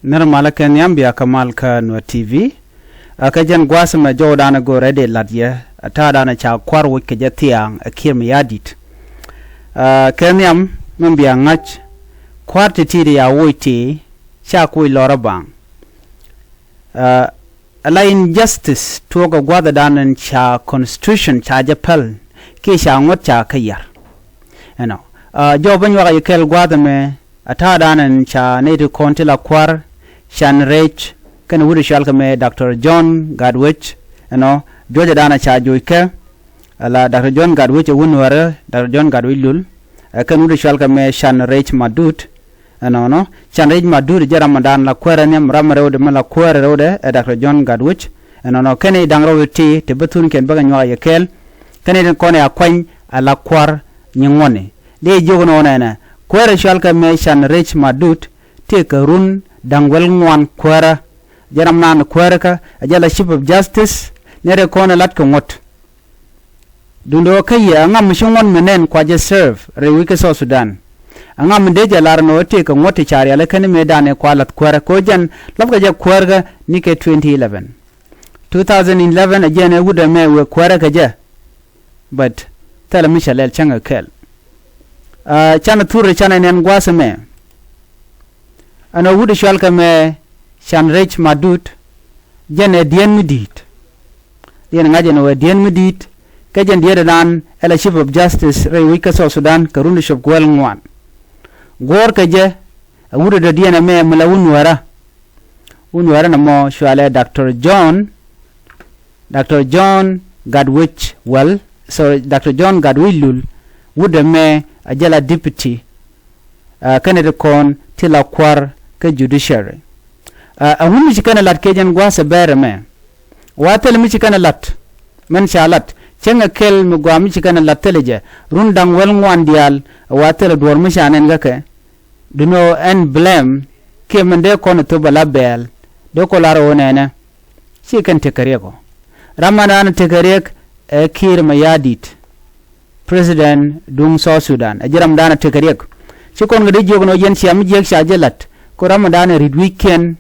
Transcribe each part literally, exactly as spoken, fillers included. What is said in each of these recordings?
Nir malä kɛ nhiam bia kä mal kä Nuɛr T V. Ɛ kɛ jɛn gua̱a̱th mɛ jɔwdan ɛ go̱rɛ dee lat yɛ ɛ ta̱a̱dan ɛ ca kua̱r woc kɛ jɛ thia̱a̱ŋ ɛ Kiir Mayardit. Ɛ kɛ nhiam mɛ bia ŋa̱c kua̱r ti ti̱i̱t ya woc ti ca kuc lɔrä baŋ. Ɛ la injustice tuɔɔk ɛ gua̱a̱thdan ɛn ca constitution ca jɛ päl kiɛ ca ŋuɔ̱t ca kä yar. Ɛnɔ jɔw bä nyuak a yi kɛl gua̱a̱th ɛmɛ a ta̱a̱dan ɛn ca nɛy ti kɔn ti la kua̱r can rɛc kɛn wut cual kɛ mɛ Doctor John Gatwec. Ɛnɔ juɔcɛ dan a ca joc kɛ ala Doctor John Gatwec ɛ wun wärä Doctor John Gatwec Lul. Ɛ kɛn wut cual kɛ mɛ can rɛc madut. Ɛnɔnɔ can rɛc madut jɛ ram dan la kuäärä nhiam ram rɛwdɛ mɛ la kuäärä rɛwdɛ ɛ Doctor John Gatwec. Ɛnɔnɔ kɛn i̱ da̱ŋ rɛwdɛ ti ti bä thun kɛn bäkɛ nyuak a yi kɛl. Kɛn i̱ kɔn ya kuany a la kua̱r nyi ŋuɔni. Dee jiök nɔ nɛnɛ kuäärä cual kɛ mɛ can rɛc madut. Tëëkɛ run da̱ŋ wäl ŋuan kuäärä. Jɛ ram naan kuääräkä a jɛ la Chief of Justice nɛrɛ kɔn ɛ lat kɛ ŋuɔ̱t. Duundɛ ɣöö kä yɛ aŋa mi ci ŋuɔ̱t mi nɛn kua jɛ serve rɛy wi̱c kä South Sudan. Aŋa mi dee jɛ lar ɛn ɣöö tëëkɛ ŋuɔ̱t ti ca rial ɛ kɛn mëëdan ɛ kua la̱th kuäärä kɛ ɣöö jɛn la̱thkɛ jɛ kuäärkä ni kɛ twenty eleven. Two thousand eleven ɛ jɛn ɛ wut ɛmɛ wëë kuäärä kɛ jɛ. But thilɛ mi cɛ lɛl cäŋ ɛ kɛl. Canɛ thurɛ canɛ nɛn gua̱a̱th ɛmɛ. Ɛn ɣöö wut cual kɛ mɛ can rɛc madut. Jɛn ɛ dieen mi di̱i̱t. Diɛn ŋa̱c ɛn ɣöö ɛ dieen mi di̱i̱t kɛ jɛn dieen ɛnan ɛ la Chief of Justice rɛy wi̱c kä South Sudan kɛ run ti cop kɛ wäl ŋuan. Guɔ̱ɔ̱r kɛ jɛ ɛ wut ɛ dɔ̱diɛn ɛmɛ mi la wun wärä. Wun wärä nɔmɔ cualɛ Doctor John Doctor John Gatwec Wäl, sorry, Doctor John Gatwec Lul. Wut ɛmɛ a jɛ la deputy. Kɛnɛ ti kɔn ti la kua̱r kä judiciary. Ɛ ŋun mi ci kɛn ɛ lat kɛ jɛn gua̱a̱th ɛ bɛɛr ɛmɛ. Wa thilɛ mi ci kɛn ɛ lat mɛn ca lat cäŋ ɛ kɛl mi gua̱a̱ mi ci kɛn ɛ lat thilɛ jɛ run da̱ŋ wäl ŋuan diaal. Wa thilɛ duɔ̱ɔ̱r mi ca nɛn kä kɛ. Duno ɛn blame kiɛ mɛn dee kɔn ɛ thop ɛ la bɛɛl dee kɔ lar ɛ wä nɛnɛ. Ci kɛn tekɛ riɛk ɔ ram ɛ dan tekɛ riɛk. Ɛ Kiir Mayardit. President duŋ South Sudan ɛ ji̱ ram dan tekɛ riɛk. Ci kɔn kɛ dee jiök nɔ yɛn cia mi jiäk ca jɛ lat kɔ ram ɛ dan ɛ rit wi̱c kiɛn.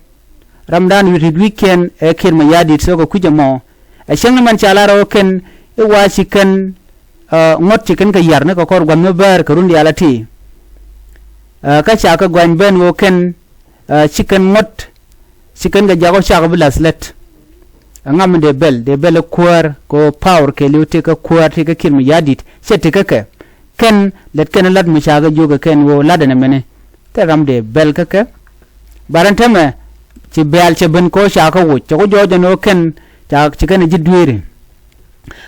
Ram dan ɛ rit wi̱c kiɛn ɛ Kiir Mayardit thok ɛ kui̱c ɛmɔ. Ɛ cäŋ ni mɛn ca lar ɔ kɛn i̱ wa ci kɛn ŋuɔ̱t ci kɛn kɛ yar ni kɛ kɔr gua̱n mi bäär kɛ run diaal ɛ ti. Kä ca kɛ gua̱ny ben ɣöö kɛn ci kɛn ŋuɔ̱t ci kɛn kɛ jak ɣöö cakɛ bi la̱th lät. Ɛŋa mi dee bɛl dee bɛl ɛ kuäär kɛ ɣöö power kɛɛliw tëë kä kuäär tëë kä Kiir Mayardit cɛ tëë kä kɛ. Kɛn lät kɛn lat mi cakɛ jiök kɛ kɛn ɣöö lat ɛn ɛmɛni. Thil ram dee bɛl kä kɛ. Ba rɛn täämɛ ci bɛ̈ɛ̈l cɛ ben kɛ ɣöö cakɛ woc cɛ ku jɔɔc ɛn ɣöö kɛn ca ci kɛn ɛ ji̱ dueeri.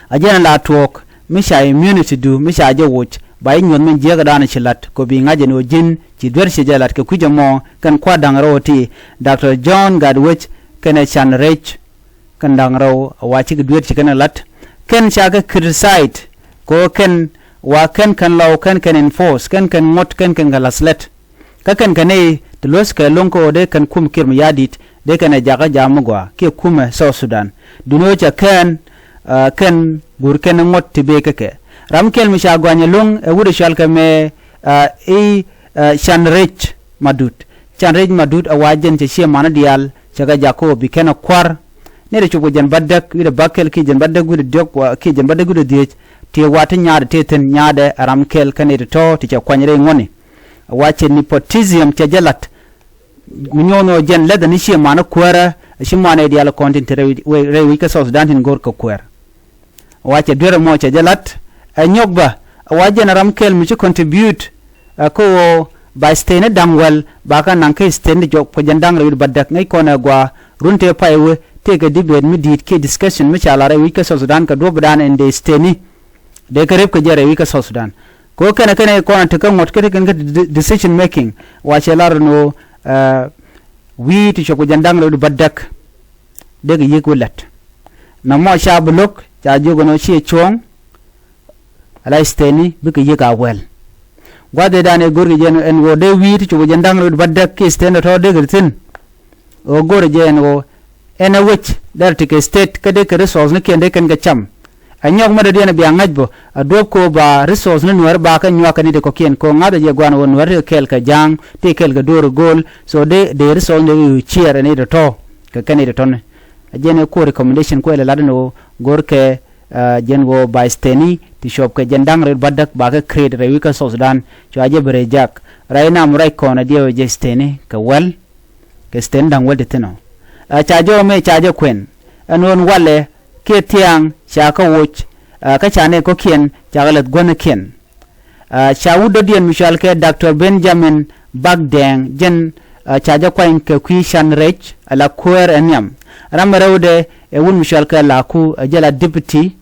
A jɛn la tuɔɔk mi ca immunity du mi ca jɛ woc ba i̱ nyuɔ̱th min jiäkädan ci la̱t kɛ bi ŋa̱c ɛn ɣöö ji̱n ci duer ci jɛ la̱t kɛ kui̱c ɛmɔ kɛn kua̱r da̱ŋ rɛw ɛ ti. Doctor John Gatwec kɛnɛ can rɛc kɛn da̱ŋ rɛw a wa cikɛ duer ci kɛn ɛ la̱t. Kɛn ca kɛ criticize kɛ ɣöö kɛn wa kɛn kɛn lɔw kɛn kɛn enforce kɛn kɛn ŋuɔ̱t kɛn kɛn kɛ la̱th lät. Kä kɛn kɛ nɛy ti luɔ̱thkɛ lo̱ŋ kä ɣöö dee kɛn kum Kiir Mayardit dee kɛn ɛ jakä jam mi gɔaa kiɛ kumɛ South Sudan. Duŋni ɣöö cɛ kɛn kɛn guur kɛn ŋuɔ̱t ti bëë kä kɛ. Ram kɛl mi ca gɔany ɛlɔ̱ŋ ɛ wut ɛ cɔal kɛ mɛ i̱ Can Rɛc Madut. Can Rɛc Madut ɛ wa jɛn cɛ ciɛ manä diaal cɛ kɛ jak kä ɣöö bi kɛn ɛ kua̱r. Nɛy ti cop kɛ jɛn bädäk wi̱cdɛ bäkɛl kiɛ jɛn bädäk wi̱cdɛ diɔ̱k kiɛ jɛn bädäk wi̱cdɛ dhieec. Ti wa ti nyaadɛ ti thi̱n nyaadɛ ɛ ram kɛl kä nɛy ti tɔ̱ ti cɛ kuany rɛy ŋuɔ̱tni. Wa cɛ nepotism cɛ jɛ la̱t. Mi nyuɔ̱n ɣöö jɛn lɛthɛ ni ciɛ manä kuäärä ci manɛ diaal kɔn tin te rɛy wi̱c kä South Sudan tin go̱r kɛ kuäär. Wa cɛ duer ɛmɔ cɛ jɛ la̱t ɛ nyɔk bä ɛ wa jɛn ɛ ram kɛl mi ci contribute ɛ kä ɣöö ba sten ni da̱ŋ wäl ba kä naŋ kä sten ni jɔk kɛ jɛn da̱ŋ rɛw wi̱cdɛ bädäk ŋäc kɔn ɛ gɔaa run tëë pay wee tëëkɛ debate mi di̱i̱t kiɛ discussion mi ca la̱r rɛy wi̱c kä South Sudan kɛ duɔ̱pdan in dee sten ni. Dee kä rep kɛ jɛ rɛy wi̱c kä South Sudan. Kɛ ɣöö kɛnɛ kɛnɛ kɔn a tekä ŋuɔ̱t kä ti kɛn kä decision making wa cɛ lar ni ɣöö wi̱i̱ ti cuɔp kɛ jɛn da̱ŋ rɛw di bädäk. Dee kɛ yiëk wi̱i̱ lät. Nɔmɔ ca bi lo̱k ca jiök ɛn ɣöö ciɛ cuɔ̱ɔ̱ŋ. Ala sten ni bikɛ yiëk a wäl. Gua̱th ëëdan ëë go̱rkɛ jɛ ɛn ɣöö dee wi̱i̱ ti cuɔp kɛ jɛn da̱ŋ rɛw di bädäk kiɛ sten tɔ̱tɔ̱ dee kɛ thi̱n. Ɣöö go̱rɛ jɛ ɛn ɣöö ɛn ɛ wec derɛ ti kɛ state kä dee kɛ resource ni kiɛn dee kɛn kɛ cam. Ɛ nyɔk mɛ dɔ̱diɛn ɛ bia ŋa̱c bä a duɔ̱p ko ba resource ni nuäär ba kɛ nyuak kɛ ni ti kɔ̱kiɛn ko ŋa̱th ɛ jɛ gua̱n wä nuäär ti kɛ kɛɛl kɛ ja̱a̱ŋ ti kɛɛl kɛ do̱r ɛ go̱o̱l. So dee dee resource ni wi̱i̱ ciɛɛr ɛ ni ti tɔ̱ kɛ kɛn ni ti tɔ̱ni. Ɛ jɛn ɛ kuɔ recommendation kuɛ lɛ lat ni wä go̱r kɛ jɛn wä ba steni ti cuɔp kɛ jɛn da̱ŋ rɛy batdäk ba kɛ create rɛy wi̱i̱ kä South Sudan. Cua jɛ bi rɛy jak rɛy nam rɛy kɔn ɛ diɛw ɛ jɛ steni kɛ wäl. Kɛ steni da̱ŋ wäl ti thin ɔ. Ɛ ca jɛ ɔ mëë ca jɛ kuɛn ɛn ɣöö walɛ kiɛ thia̱a̱ŋ ca kä woc. Ɛ kä ca nɛy kɔ̱kiɛn ca kɛ läth guänikiɛn. Ɛ ca wut dɔ̱diɛn mi cɔal kɛ Doctor Benjamin Bakdɛɛŋ jɛn ɛ ca jɛ kuany kɛ kui̱ can rɛc ala kuäär ɛ nhiam. Ram ɛ rɛwdɛ ɛ wut mi cɔal kɛ Laku ɛ jɛ la deputy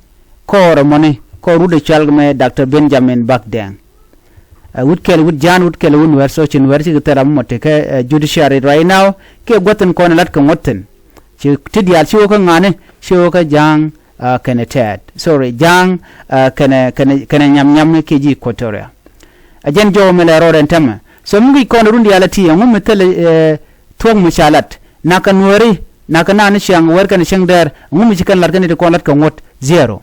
kɔɔr ɛmɔni kɔɔr wut ɛ cɔal kɛ mɛ Doctor Benjamin Bakdɛɛŋ. Ɛ wut kɛl wut ja̱a̱n wut kɛl wut nuɛr so ci nuɛr ci kɛ thil ram mɔ ti kɛ ɛ judiciary right now kiɛ guäthin kɔn lat kɛ ŋuɔ̱t thin. Ci ti diaal ci wä kä ŋa̱ni ci wä kä ja̱a̱ŋ. Kɛnɛ tɛɛt sorry ja̱a̱ŋ kɛnɛ kɛnɛ kɛnɛ nyam nyam kiɛ ji̱ Equatoria. Ɛ jɛn jɔw mɛ lɛ rɔɔdɛ ɛn tɛmɛ so mi guic kɔn run diaal ɛ ti ɛŋu mi thil ɛ thuɔ̱k mi ca lat nakä nuääri nakä naan ni ciaŋ wɛr kɛnɛ cieŋ dɛɛr ɛŋu mi ci kɛn lat kɛn ti kɔn lat kɛ ŋuɔ̱t zero.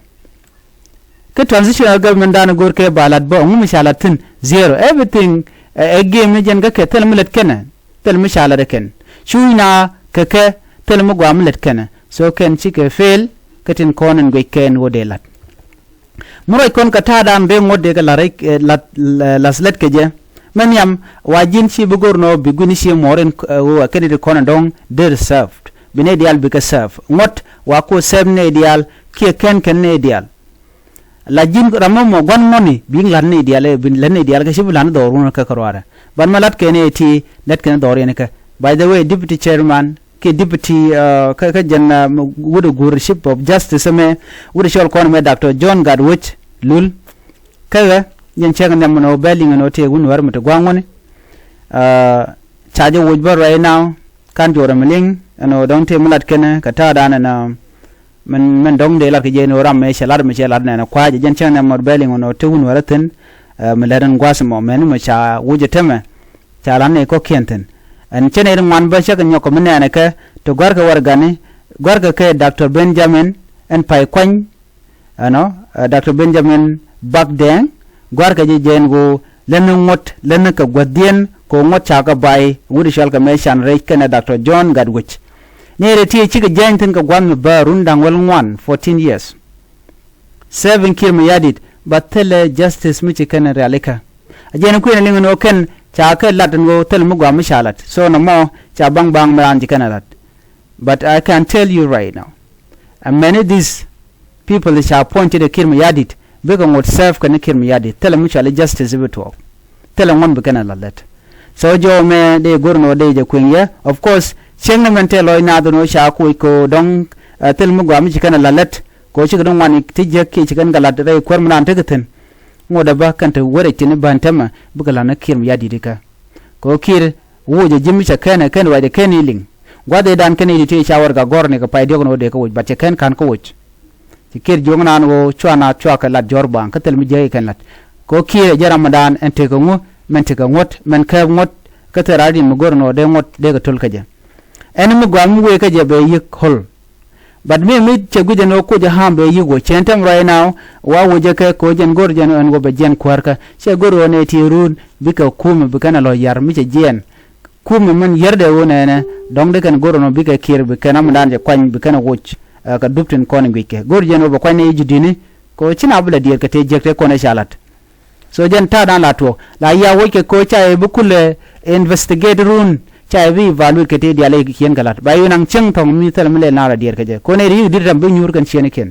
Kä transitional government dan go̱r kɛ ba lat bä ŋu mi ca lat thi̱n zero everything. Ɛ game ni jɛn kä kɛ thil mi lät kɛnɛ thil mi ca lat ɛ kɛn cuuc na kɛ kɛ thil mi gua mi lät kɛnɛ so kɛn cikɛ fail. Kä tin kɔn in guic kɛn wä dee lat. Mi ruac kɔn kɛ ta̱a̱ dan dee ŋuɔ̱t dee kɛ lat lat lät kɛ jɛ. Mɛ nhiam wa ji̱n ci bi go̱r nɔ bi guini ci muɔɔr in wä kɛn in ti kɔn in dɔ̱ŋ dee reserved bi nɛy diaal bikɛ serve ŋuɔ̱t wa ku serve nɛy diaal. Kiɛ kɛn kɛn nɛy diaal. La ji̱n ram mɔ mɔ gua̱n mɔni bi̱i̱ la̱t nɛy diaal ɛ bi la̱t nɛy diaal kɛ ci bi la̱t ni dhɔr wun kɛ kɛ ruaarɛ. Ban mɛ la̱t kɛn ɛ ti la̱t kɛn dhɔr yɛn kɛ by the way deputy chairman kiɛ deputy kä kä jɛn wut ɛ guur chief of justice ɛmɛ wut ɛ cɔl kɔn mɛ Doctor John Gatwec Lul. Kä ɣä jɛn cäk nhiam mɛ nɔ bɛ liŋ ɛn ɔ tëë wun wär mɛ ti gua̱a̱ŋ wuni. Ca jɛ woc bä right now kan juɔrɛ mi liŋ ɛn ɣöö dɔ̱ŋ tëë mi lat kɛnɛ kɛ ta̱a̱dan ɛn min min dɔ̱ŋ dee lat kɛ jɛ ni ɣöö ram mëë cɛ lat mi cɛ lat nɛn kua̱a̱c ɛ jɛn cäŋ nɛn mɔt bɛl iŋ ɣöö tëë wun wärä thi̱n. Mi lɛt ɛn gua̱a̱th mɔ mɛn mi ca wuc ɛ tɛmɛ. Ca lat ni kɔ̱kiɛn thi̱n ɛn cä nɛy ti ŋuan bä cä kɛ nyɔk kɛ mi nɛɛnɛ kɛ ti gua̱rkɛ warɛgani gua̱rkɛ kɛ Doctor Benjamin ɛn pay kuany. Ɛnɔ Doctor Benjamin Bakdɛɛŋ gua̱rkɛ ji̱ jɛɛn ɣöö lätni ŋuɔ̱t lätni kɛ gua̱thdiɛn kɛ ɣöö ŋuɔ̱t ca kɛ bay wut i̱ cɔal kɛ mëë can rɛc kɛnɛ Doctor John Gatwec. Ni rɛ ti cikɛ jɛɛny thi̱n kɛ gua̱th mi bä run da̱ŋ wäl ŋuan fourteen years. Serving Kiir Mayardit ba thilɛ justice mi ci kɛnɛ rialikä. A jɛɛn kui̱n a liŋ ɛn ɣöö kɛn ca kɛ lat ɛn ɣöö thilɛ mi gua̱a̱ mi ca lat so nɔmɔ ca baŋ baŋ mi raan ci kɛnɛ lat. But I can tell you right now, and many these people ca appointed ɛ Kiir Mayardit bikɛ ŋot serve kɛn Kiir Mayardit thilɛ mi cɔal i̱ justice bi tuɔɔk. Thilɛ ŋuɔ̱n bi kɛn a la lät. So jɔw mɛ dee go̱r nɔ dee jɛ kueŋ yɛ of course cieŋ ni mɛn tɛɛ lɔc naath nɔ ca kuoc ko dɔ̱ŋ. Thilɛ mi gɔaa mi ci kɛn a la lät ko cikɛ dɔ̱ŋ ŋuan ti jiäk kiɛ ci kɛn kɛ lat rɛy kuäär mi naan tekɛ thi̱n. Ŋot ɛ bä kɛn te wärɛ ci ni bän tɛmɛ bikɛ la ni Kiir Mayardit ikä. Kɛ ɣöö Kiir woc ɛ ji̱ mi cɛ kɛn ɛ kɛn ruacdɛ kɛn i̱ liŋ. Gua̱th ëëdan kɛn i̱ ti tëë ca wär gak gɔ̱r ni kɛ pay diɔ̱k ni ɣöö dee kä woc bat cɛ kɛn ka̱n kä woc. Ci Kiir jiök naan ɣöö cua naath cua kɛ lat jɔ̱ɔ̱r baaŋ kä thil mi jiäk i̱ kɛn lat. Kɛ ɣöö Kiir ɛ jɛ ram mi daan ɛn tekɛ ŋu mɛn tekɛ ŋuɔ̱t mɛn kääp ŋuɔ̱t kä thil raar di̱t mi go̱r ni ɣöö dee ŋuɔ̱t dee kɛ to̱l kä jɛ. Ɛn mi gɔaa mi wëë kä jɛ bɛ yi̱k ɣöl. But mi mi cɛ gui̱c ɛn ɣöö kuc ɛ ha̱a̱m bɛ yi̱k wä cɛn tɛm right now. Wa wä jɛ kɛ koc ɛn go̱r jɛn ɛn wä bɛ jiɛn kuäärkä cɛ go̱r ɣöö nɛ ti ruun bikɛ kumɛ bi kɛn ɛ lɔ yar mi cɛ jiɛn. Kumɛ min yärdɛ ɣöö nɛnɛ dɔ̱ŋ di kɛn go̱r ɛn ɣöö bikɛ Kiir bi kɛn amɛndan cɛ kuany bi kɛn ɛ woc. Kɛ dup tin kɔn in guickɛ go̱r jɛn ɣöö bɛ kuany nɛ i̱ ji̱di̱ni. Kɛ ɣöö ci na bi lɛ diɛɛr kɛ tëë jiäk tëë kɔn ɛ ca la̱t. So jɛn ta̱a̱dan la tuɔɔk la yia wec kɛ ko̱ ca yɛ bi kulɛ investigate run ca yɛ bi evaluate kɛ ti diaal i̱ kiɛn kɛ lat ba yun aŋ cieŋ thɔŋ mi thilɛ mi lɛl na la diɛɛr kɛ jɛ ko̱ nɛ ri yik di̱t ram bi nyuur kɛn ciɛn i̱ kiɛn.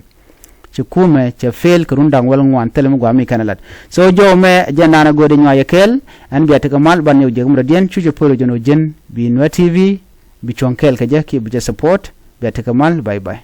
Ci kumɛ cɛ fail kɛ run da̱ŋ wäl ŋuan thilɛ mi guam i̱ kɛn ɛ lat. So jɔw mɛ jɛn naan ɛ go̱o̱dɛ nyuac ɛ kɛɛl ɛn bia tekɛ mal ban nyɔk jek mi rɔ diɛn cu cɛ po̱l jɛn ɔ jɛn bi Nuer T V bi cuɔ̱ŋ kɛɛl kɛ jɛ kiɛ bi jɛ support. Bia tekɛ mal bye bye.